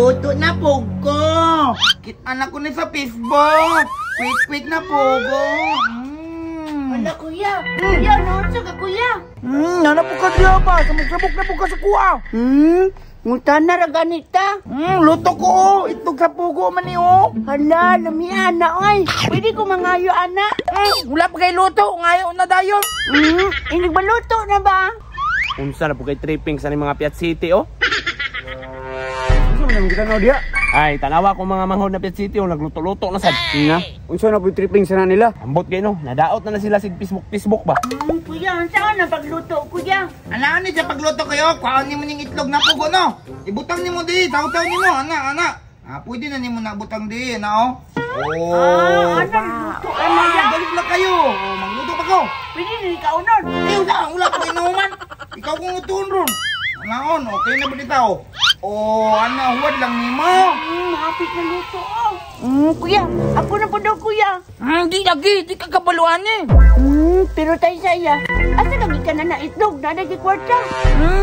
Luto na po ko. Kita ko ni sa Facebook. Quick quick na pugo. Wala, kuya. Kuya, naunsa ka, kuya? Nana po ka diya ba? Samok-sabok na po ka sa kuha. Ngutana ra ganita. Luto ko oh. Itlog sa pugo man ni oh. Hala, lami ana oy. Pwede ko mangayo ana. Wala pa kay luto. Ngayo na dayon. Inig baluto na ba? Unsa na po kay tripping sa ni mga Piat City oh. Unsa man ang gitanaw diha? Ay, tanawa ko mga manghod na Piat City oh, nagluto-luto na sad. Na, unsa na po yung tripping sana nila? Ambot kay no, nadaot na na sila sig Facebook Facebook ba. Kuya, unsa na pagluto, kuya? Alaan ni sa pagluto kayo, kuhaan nimo ning itlog na pugo no. Ibutang nimo di, taw-taw nimo, ana ana. Ah, pwede na nimo na butang di, na oh. Oh. Ah, ana luto Ana, ana. galit lang kayo. Oh, magluto pa ko. Pwede ni kaunon. Eh, wala, wala pa inuman. Ikaw kung lutuon ron. Anaon, okay na ba dito? Oh, ana, huwad lang nimo. Hapit na luto oh. Kuya, ako na po daw, kuya. Di lagi, di ka kabaluan eh. Pero tayo saya. Asa lagi ka na na itlog, na lagi kwarta.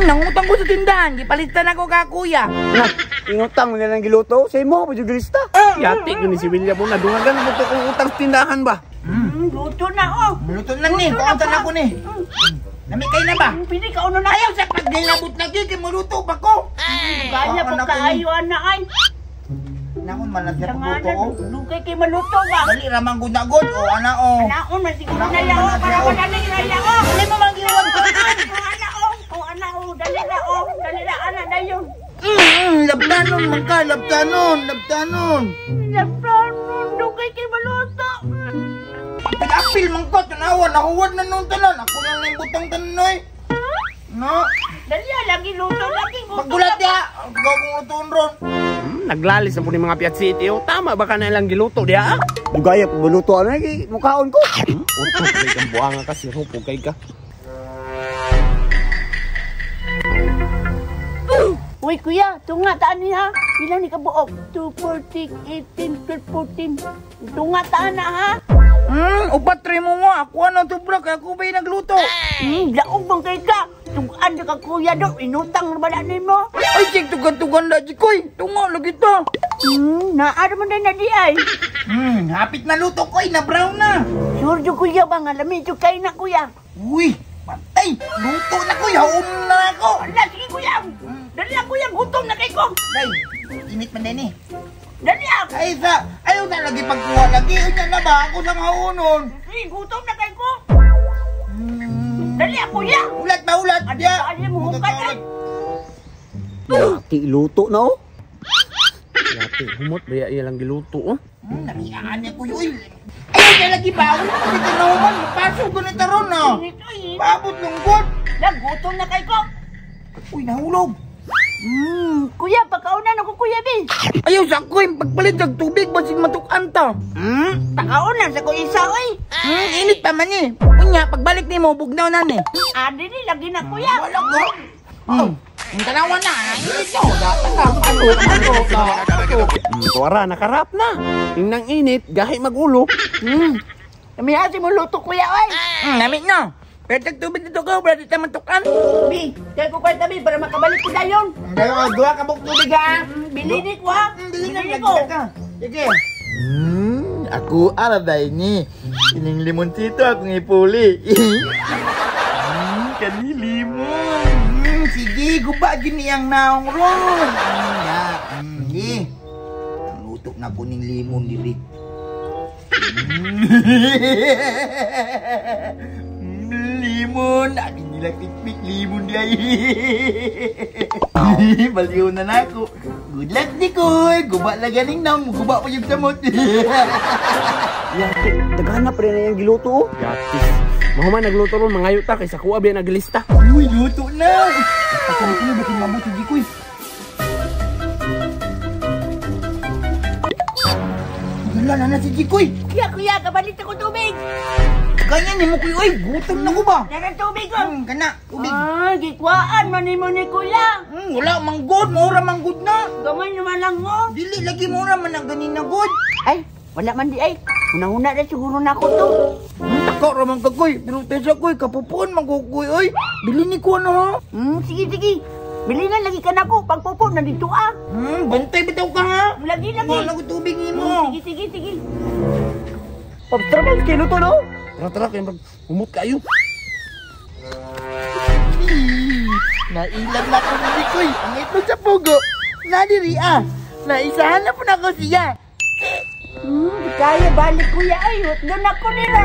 Nangutang ko sa tindahan, gipalitan ako ka kuya. Na, inutang mo nila ang giluto sa imo pa jud lista. Yati gyud ni si William mo nadungagan mo to kung utang sa tindahan ba. Luto na oh. Luto na ni, Luto na kuhaan pa. na ko ni. Nami kay na ba? Pwede kaunon na. Ayaw sa paglilabot lagi, kay maluto pa ko. Kaya po Ako na ko kaayo ana ay. Naon man lang siya pagluto Tanganan, oh. dugay kay maluto ba? Dali ramang gunagod oh, ana oh. Anaon man siguro na yaw para madali na yaw. Dali mo manggiwan ko. Oh, ana oh, oh ana oh, dali na oh, dali na ana dayon. Labtanon man ka, labtanon, labtanon. Labtanon, dugay kay maluto. Apil man ka, tanawa, nahuwad na nung tanan. Ako na lang butang tanan oy. No, Dali ah, lagi luto, lagi gutom. paggulat ya. Ikaw kong lutuon ron. Naglalis na po ni mga Piat City oh. Tama ba ka na ilang giluto diha? Ah? Dugaya po baluto ana kay mukaon ko. Utot kay kang buanga ka si Rupo kay ka. Uy, kuya, tunga taan ni ha. Ilan ni kabuok? 2, 4, 6, 18, 12, 14. Tunga taan na ha. Upat try mo nga. Ako ano sobra, kaya ako ba'y nagluto? Laog bang kay ka? Tungaan na ka kuya do, inutang na bala nimo. Ay, sige, tugan-tugan na, Jikoy. Tunga, lagi ta. Naara man na di ay. Hapit na luto ko, na brown na. Sure jud kuya ba nga lami jud kay na kuya. Uy, patay. Luto na ko, haon na ako. Ala, sige kuya. Dali lang kuya, gutom na kay ko. Day, init man din eh. Dali ah. Ay, sa, ayaw na lagi pagkuha lagi. Unya na ba? Ako sang haonon. Sige, gutom na kay ko. Dali ah, kuya. Ulat ba, ulat? Ano Ya. ba, ano mo, hukad, ay? Yati luto na oh. Yati humot ba iya lang giluto oh. Nakiyaan niya ko yun. Ayaw na lagi ba? Wala ko dito na human. Pasok ko na taron na. Init, uy. Paabot lungkot. Lang, gutom na kay ko. Uy, nahulog. Kuya, pagkaunan ako kuya, bi. Ayaw sa ko, yung pagpalit ng tubig, basig matukan ta. Pagkaunan sa ko isa, oy. Init pa man eh. Unya, pagbalik ni mo, bugnaw na ni. Adi ni, lagi na kuya. Wala ko. Ang tanawa na, init no. Dapat na, ano, ano, ano. Tuwara nakarap na. Inang init, gahi magulo. Namihasin mo luto kuya, oy. Namit na. Pero tubig dito ko, brad, ito matukan. Bi, kaya ko kwenta, bi, para makabalik ko dayon. Dayo, duha ka buk tubig ha. Bilini ko ha. Bili na, Bilini ko. ka. Sige. Ako araday ni. Ining limoncito akong ipuli. Kani limon. Sige, guba gini ang naong ron. Ya, ye. Ang luto na ko ning limon diri. Limon, abi nila pikpik limon di ay. Baliw na na ako. Good luck ni Koy. Guba la ganing nang, guba pa yung samot. Yati, daghan na pre na yung giluto oh. Yati. Mahuman nagluto ron mangayo ta kay sa kuha biya naglista. Uy, luto na. Pagkalit mo bakin mabuti di Koy. Wala na na si Jikoy. Kuya, kuya, kabalit ako tubig. Ganyan ni mo kuy, oy, gutom na ko ba? Naran tubig ko. Kana, tubig. Ah, gikwaan man ni mo ni kuya. Wala manggod, mura manggod na. Gamay naman lang mo. Dili lagi mura man ang ganina god. Ay, wala man di ay. Una-una na siguro na ako to. Tako ra man kakoy, pero tesa koy, kapupuan man ko koy, oy. Bili ni ko ano ha. Sige, sige. Bilinan lagi ka nako pagpupo na dito ah. Bantay bitaw ka ha. Lagi lagi. Mo lang tubig nimo. Sige sige sige. Paps, tara Paps, kay luto na oh. Tara tara kay humot kayo. Nailag na ko ni Bikoy. Ang itlog sa pugo. Nadiri ah. Naisahan na po na ko siya. Di kaya balik kuya ay doon ako nila.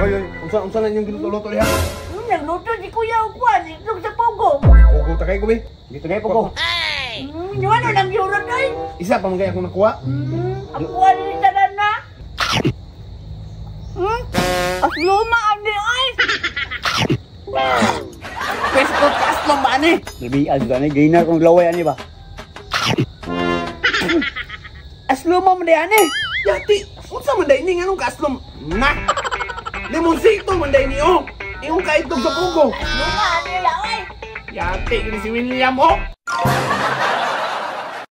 Oy oy, unsa unsa na inyong giluto-luto diha? Nagluto si kuya og kuan itlog sa pugo. Pugo ta kay ko be. Dito na po ko. Ano nang yurot ay? Isa pa man kay akong nakuha. Ako ni tanan na. Asluma ani ay. Pesto kaslom ba ani? Labian ka ni gainer kong laway ani ba. Aslo mo man ani. Yati, unsa man day ni nganong kaslom? Na. Limonsito man day ni oh. Imong kaitlog sa pugo. Asluma ani la ay. Yati gini si William oh.